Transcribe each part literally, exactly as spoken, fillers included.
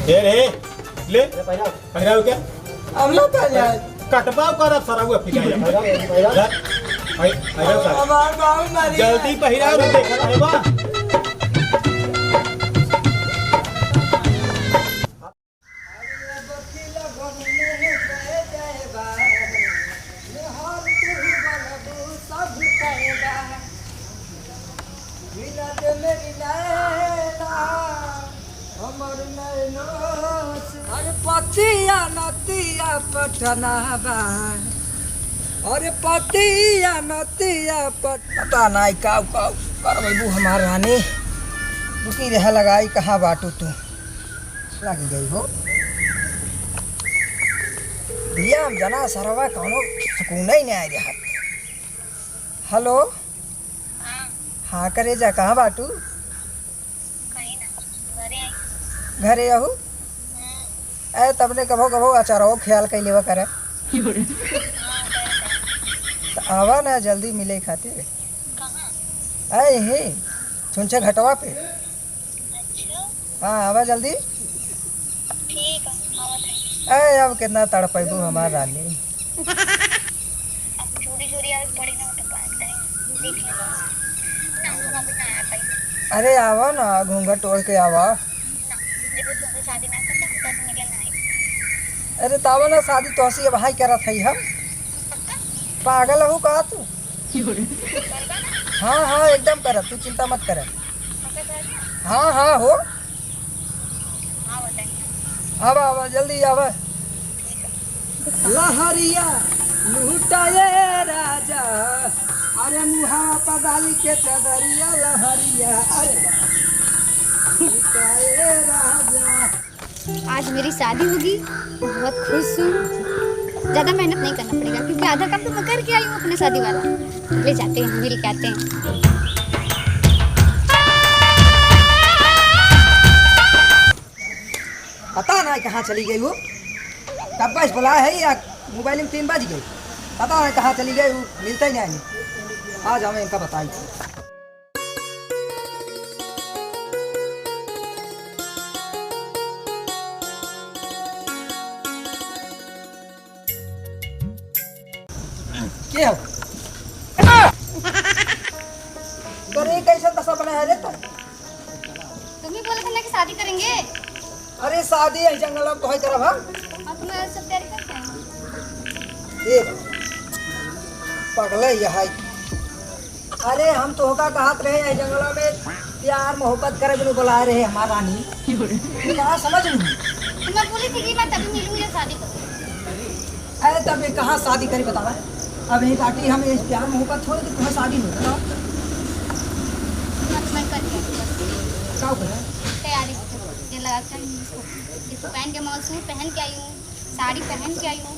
ए रे, ले, पहिराव। पहिराव क्या? हम लोग का जाए। कटवाव करब सरउआ फिर आया। पहिराव, पहिराव। जा, पहि-, पहिराव साहब। हमार बाबू मरी जल्दी गए। पहिराव, देखत है बा। अरे पतिया नतिया पटना बा, अरे पतिया नतिया पट-, पता नाई काउ काउ करबू हमार रानी, रुकी रह लगाई, कहाँ बाटू तू? लग गई हो। भैया, हम जना सरवा कौनो सुकून ही नहीं आ रहा। हेलो। हाँ। हाँ, करे जा, कहाँ बाटू? कहीं ना, घरे आई। घरे आहू? हम्म। ए, तबने कभो कभो अचारो ख्याल कई लेवा करे। हाँ, करे जा। त आवा ना जल्दी मिले खातिर। कहाँ? ए, यही, छुनछे घटवा पे। अच्छा। हाँ, आवा जल्दी। ठीक है, आवत है। ए, अब कितना तड़पैबू हमार रानी। अब चोरी चोरी आवे के पड़ी ना, तो बात करें, देख लेंगे। ना, हम अभी ना आ पाई। अरे, आवा ना, घूंघट ओढ़ के आवा। ना, देखो, तुमसे शादी ना करते, हम तो मिले ना आए। अरे, तावा ना, शादी तोहसे अब हाई करत है हम। पक्का? पागल हो का तू? हाँ, हाँ, एकदम करब, तू चिंता मत कर। हाँ, हाँ, हो। आवा, आवा, जल्दी आवा। लहरिया लुटाए राजा, अरे मुहावा पर डाली के चदरिया लहरिया, अरे लुटाए राजा। आज मेरी शादी होगी, बहुत खुश हूँ। ज़्यादा मेहनत नहीं करना पड़ेगा क्योंकि आधा काम तो मैं करके आई हूँ अपने शादी वाला। ले जाते हैं, मिल के आते हैं। पता ना कहाँ चली गई वो, कब से बुलाए है या मोबाइल में तीन बज गई, पता ना कहाँ चली गई वो, मिलता ही नहीं। आज हमें इनका बताई। के हो? अरे, कैसन दशा बना है रे तोर? तुम ही बोले थे ना कि शादी करेंगे। अरे, शादी यही जंगल में तोहई करब हम। हाँ, तो मैं सब तैयारी करके आई हूँ। ए, पगले यही। अरे, हम तोहका कहत रहे, यही जंगला में प्यार मोहब्बत करे बिनु बुलाए रहे हमार रानी। तू कहाँ समझ लूँ? तो मैं बोली थी कि मैं तभी मिलूँ या शादी करूँ। अरे, तब ये कहाँ शादी करे बतावा? अब यही बाटी हम ये प्यार मोहब्बत छोड़ के तुम्हें शादी हो, बताओ। मैं, मैं कर दिया। क्या करे? तैयारी ये लगा कर इसको, इसको पहन के मैं सूट पहन के आई हूँ। साड़ी पहन के आई हूँ।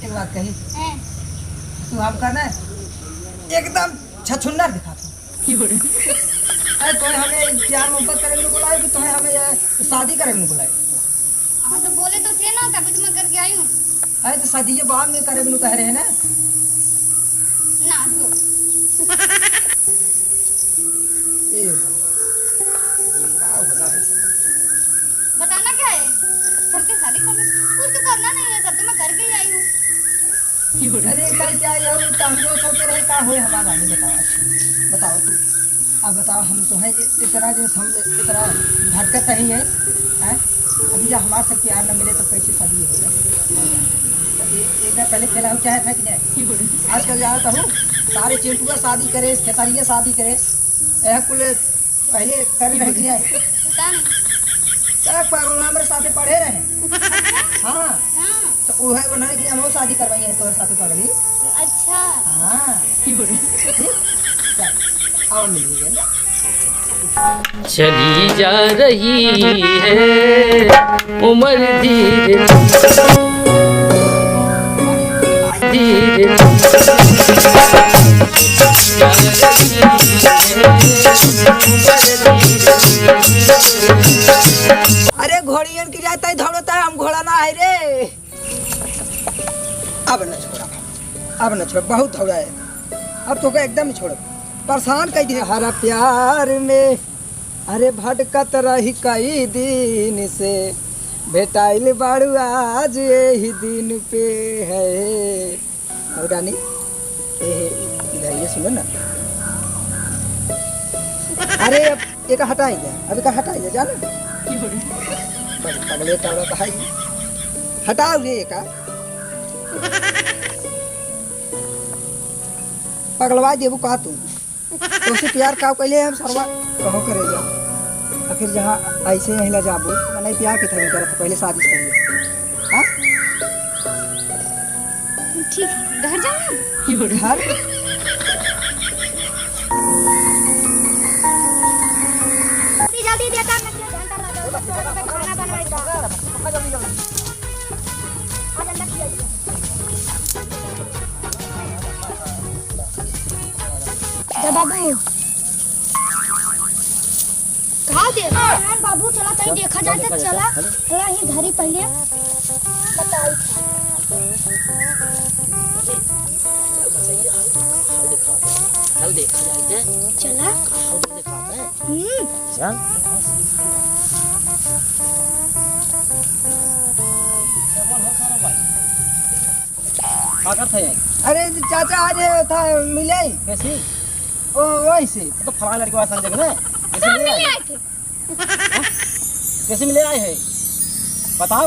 एक बात कही। हैं? तू हमका ना एकदम छछुन्नर दिखा तू। अरे, तोहे हमें प्यार मोहब्बत करे में बुलाए कि तोहे हमें ये शादी करे में बुलाए? हाँ, तो बोले तो थे ना, तभी तो मैं करके आई हूँ। अरे, तो शादी के बाद में करे में कह रहे हैं ना? ना, जो। ए, का हो रहा है? बताना क्या है? सबके शादी करने, कुछ तो करना नहीं है, सब तो मैं करके ही आई हूँ। अरे, कल क्या ये हो, तो हम जो सोचे रहे, का होए हमारा, नहीं बताओ। बताओ तू, अब बताओ, हम तो हैं इ-, इतना जो हम इतना भटकत नहीं है, हैं? अभी जब हमारे से प्यार न मिले तो कैसे शादी होगा? तो ए-, एक बार पहले खेला हो क्या है था कि नहीं? आजकल जाओ तो हो, सारे चिंटुआ शादी करे, खेसारिया शादी करे, यह कुल पहले कर रहे कि नहीं? पता नहीं। का पागल, हमारे साथे पढ़े रहे। अच्छा? हाँ। हाँ। तो उहे उन्होंने कि हम शादी करवाई है तोहरे साथे पगली। अच्छा। हाँ। ठीक? चल, आओ मिलिए ना। चली जा रही है उम्र धीरे धीरे। अरे घोड़ियन की जाता है, दौड़ता है, हम घोड़ा ना है रे। अब न छोड़ा, अब न छोड़ा, बहुत दौड़ा है, अब तो एकदम छोड़, परेशान कर दिए। हरा प्यार में अरे भटकत रही कई दिन से, भेटाइल बाड़ू आज यही दिन पे है। और रानी, ए, इधर ये सुनो ना। अरे अब एक हटाई दे, अब एक हटाई दे, जाना। बस पगले टावरा भाई, हटाओ रे का। पगलवा देबू का तू? तोसे प्यार का कैले हम सरवा? कहो करे जा। आखिर जहाँ ऐसे यहीं ला जाबू, तो नहीं प्यार के था करत, पहले शादी से पहले। हाँ? ठीक है, घर जाओ। घर? जल्दी, जल्दी दे, काम में घंटा लगा, खाना बनवाई बा। जा बाबू। का दे? हाँ, बाबू, चला तनी देखा जाए तो चला। चला, ही धरी पहले। बताई। चल देखा जाए के। चला। हम्म। चल। का करत है? अरे चाचा, आज था मिले। कैसी? ओ, वही से। तो फलाना लड़के वाला संजय ने। कैसे हम मिले मिले आए? आए थे। हाँ? कैसे मिले आए हैं? बताओ।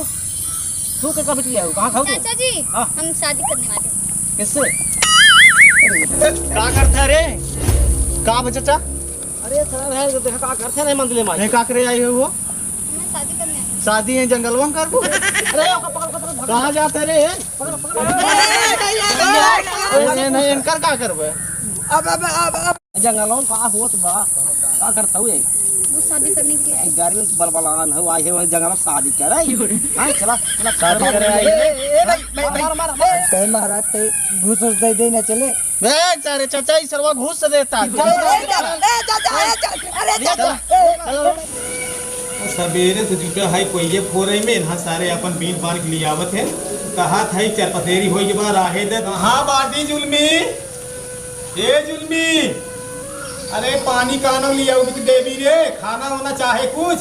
तू के कब किया हो? कहाँ खाओ तू? चाचा जी, हाँ। हम शादी करने वाले हैं। किससे? का करता है रे? का बे चाचा? अरे, साला है, तो देखा का करता है रे मंदिर में। नहीं, का करे आए हो वो? मैं शादी करने आई हूँ। शादी है जंगलवा में करबू? अरे, ओका पकड़, पकड़, पकड़। कहाँ जाते रे? पकड़, पकड़। नहीं, नहीं, इनकर का करबे? अब, अब, अब, अब। जंगलवा में का होत बा? का करता हूँ ये? वो शादी करने के लिए। ए, गाड़ी में बलबलान है, आए है वहाँ जंगल में शादी करे। हाँ, चला, चला, शादी करे आई है। ए, ए, भाई, भाई, भाई। मार, मार, मार। कहे महाराज, ते घूस उस दे दे ना चले। ए, सारे चाचा, ई सरवा घूस से देता। चल, चल, चल। ए, चाचा, ए, चाचा, अरे, चाचा। चल, चल। सबेरे से जुटा है कोई ये फोरे में, यहाँ सारे अपन बीन पार के लिए आवत है। कहा था, चार पसेरी होई के बाद आहे दे। हाँ, बाटी जुलमी। ए जुलमी, अरे पानी कानो लियाऊ कि देवी रे, खाना वाना चाहे कुछ।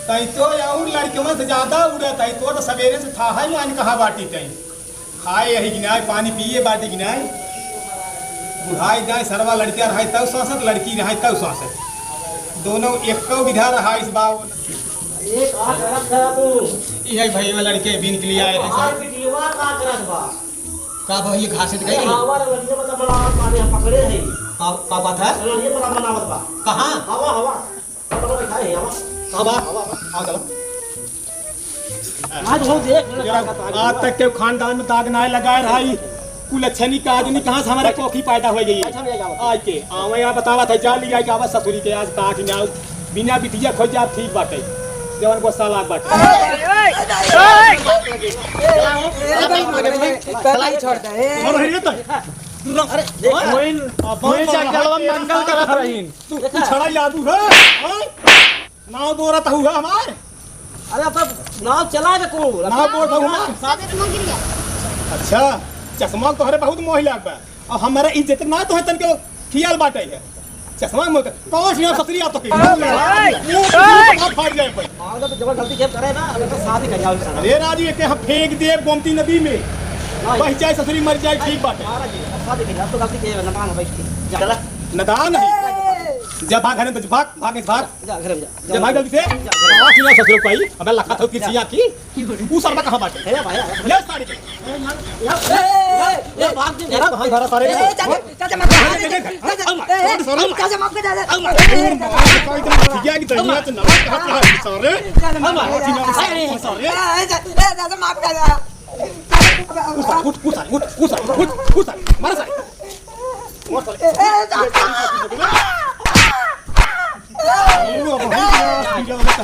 तई तो और लड़कवन से ज्यादा उड़त है, तो, तो सबेरे से था है मान कहाँ बाटी तई। खाए यही गिनाए, पानी पिए बाटी गिनाए। बुढ़ाई जाए सरवा, लड़का रहे तब सांसत, लड़की रहे तब सांसत। दोनों एक विधा रहा इस बार। एक हाथ रख तू। ई है भैया लड़के बीन के लिए आए हैं सर। बिटिया का करत बा? का भैया घास से अरे गई? हवा रे, लड़िया मतलब बनावत बाटे, हम पकड़े हई। का, का बात है? लड़िया मतलब बनावत बा। कहाँ? हवा, हवा। हवा, हवा, बैठा है, हवा। हवा? हवा, हवा। आ, चलो। आज हो देख, आज तक के खानदान में दाग ना लगाए रहा ई। कुल अच्छा नहीं कहा, नहीं कहाँ से हमारे कोखी पैदा हो गई। अच्छा, ले जाओ। आज के, आवे या बतावा था, जा लिया जावा ससुरी के, आज काट ना। बिना बिटिया खोज जा ठीक बाटे। जवन गुस्सा लाग बाटे। चला ही छोड़ दे, ए। अरे, अरे, कोइन, कोइन जंगलवा में दंगल करत रहीन। तू, तू छड़ा यादू है? हाँ? नाव बोलत हुआ हमार? अरे, अब नाव चला के कौन बोला? नाव बोलत हुआ हमार? साथ में गिर गया। अच्छा, चश्मा तोहरे बहुत मोह लाग बा। अब हमारा इज्जत ना तो है तन के खियाल बाटे है। चश्मा में काश यहाँ ससुरी आ तो के। मुंह, मुंह फाड़ जाए भाई। हाँ, तो जबरदस्ती खेप करे ना, अगर तो शादी कर जाओ। अरे राजू, एके हम फेंक देब गोमती नदी में। नहीं। बह जाए ससुरी मर जाए, ठीक बात है। महाराज जी, अब शादी कर जाओ, तो गलती के नदान है भाई। जा। चला। नदान है। जा भाग, घर में भाग, भाग, भाग। जा, घर में जा। जा भाग जल्दी से। जा, घर में। काश यहाँ ससुरी पाई, हमें लखा था किसी यहाँ की। ऊ सरवा कहाँ बाटे? हे भाई, ले सारे के। ए, ए, ए, ए, भाग दे, ए, कहाँ धरा सारे के? ए, चाचा, चाचा, माफ कर दे। चाचा, ए, ए, सारे। चाचा, माफ कर दे। ए, मार। ए, चाचा। ठीक है कि दुनिया से नमक कहाँ कहाँ है सारे? चाचा, माफ कर दे। सारे। ए, ए, चाचा, ए, चाचा, माफ कर दे। उठ, उठ, उठ, उठ, उठ, उठ, उठ, मारा सारे। ए, ए, चाचा।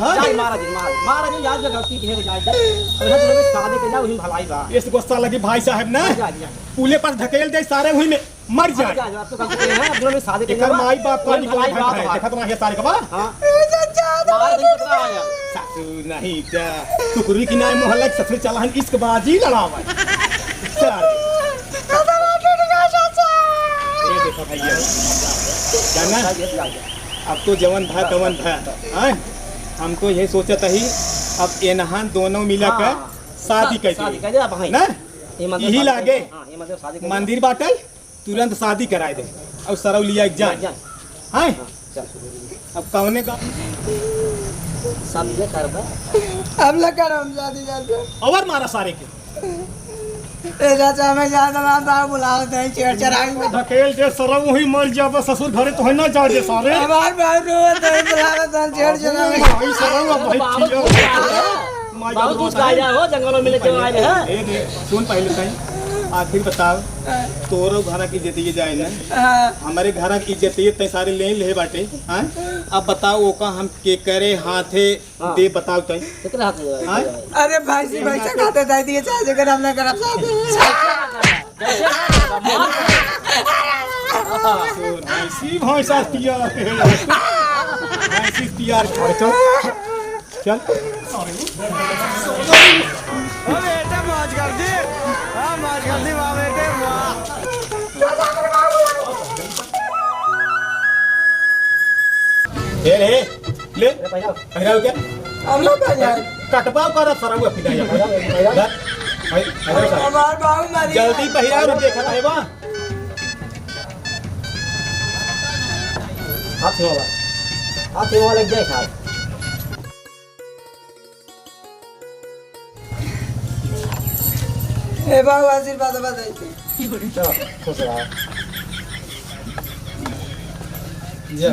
जाए महाराज जी, महाराज, महाराज जी, आज गलती की है, जाए दे। अरे, हम लोग शादी के जाओ, वही भलाई बा। ये से गुस्सा लगी भाई साहब ना। जा, जा। पुले पर ढकेल दे सारे, वही में मर जाए। जा, जा, अब तो गलती की है, अब लोग शादी के एकर जाओ। माई बाप का वही निकल भलाई बा है, तुम्हारा। देखत रहिए सारे का बा। हाँ। मार दे कितना आया। सासू नहीं जा। टुकड़ी की नाई मोहल्ला के ससुर चला हन, इश्क बाजी लड़ावा। सारे। ये देखो भैया। जाना? जा, जा, जा। अब तो जवन भा तवन भा, हैं? हम तो ये सोचत ही, अब एनहान दोनों मिला के हाँ। शादी कर शादी दी। कर दे, अब हाँ। ना? ये मतलब यही शादी लागे। कर, हाँ, ये मतलब शादी कर दे। मंदिर बाटल, तुरंत शादी कराए दे। और सरौ लिया एक जान। जान। हैं? हाँ, चल। अब कौने का? सब ये कर दे। अब लगा हम शादी कर दे। और मारा सारे के। ए चाचा, हमें जात हमार बाबू बुलावत हैं, छेड़ चढ़ाई में। ढकेल दे सरऊ, वही मर जाबे ससुर घरे, तोहे ना जाए दे सारे। हमार बाबू रोवत हैं, बुलावत हैं, छेड़ चढ़ाई में। भाई सरऊ, अब भाई बाबू किया। कुछ आ गया। माई बाबू बाबू कुछ रोता आ है। गया हो, जंगलों में लेके आए हैं। ए दे, सुन पहले ताई, आखिर बताओ, हाँ। तोरो घर की इज्जत ये जाए ना, हाँ। हमारे घर की इज्जत ये तय सारे ले ले बाटे, हाँ? अब बताओ, ओका हम के करे हाथे हाँ। दे बताओ तई। केकरे हाथ में हाँ? अरे भैंसी, भैंसा खाते दे दिए, चाहे जेकर हम ना करब साथ। भैंसी, भैंसा पिया के। भैंसी पिया के। चल। अरे बेटा, मौज कर दी। हाँ, मौज कर दी, वाह बेटे, वाह। ए रे, ले। ए भैया। पहिराव क्या? हम लोग का यार। कटपाव कर सरऊ अपनी दाई। पहिराव, पहिराव। धर। भाई, पहिराव सर। हमार बाबू मारी। जल्दी पहिराव, रुक देखा है बा। हाथ में वाला। हाथ में वाला लग जाए साहब। ए बाबू, आशीर्वाद बा दे। चलो, खुश रहो। जा।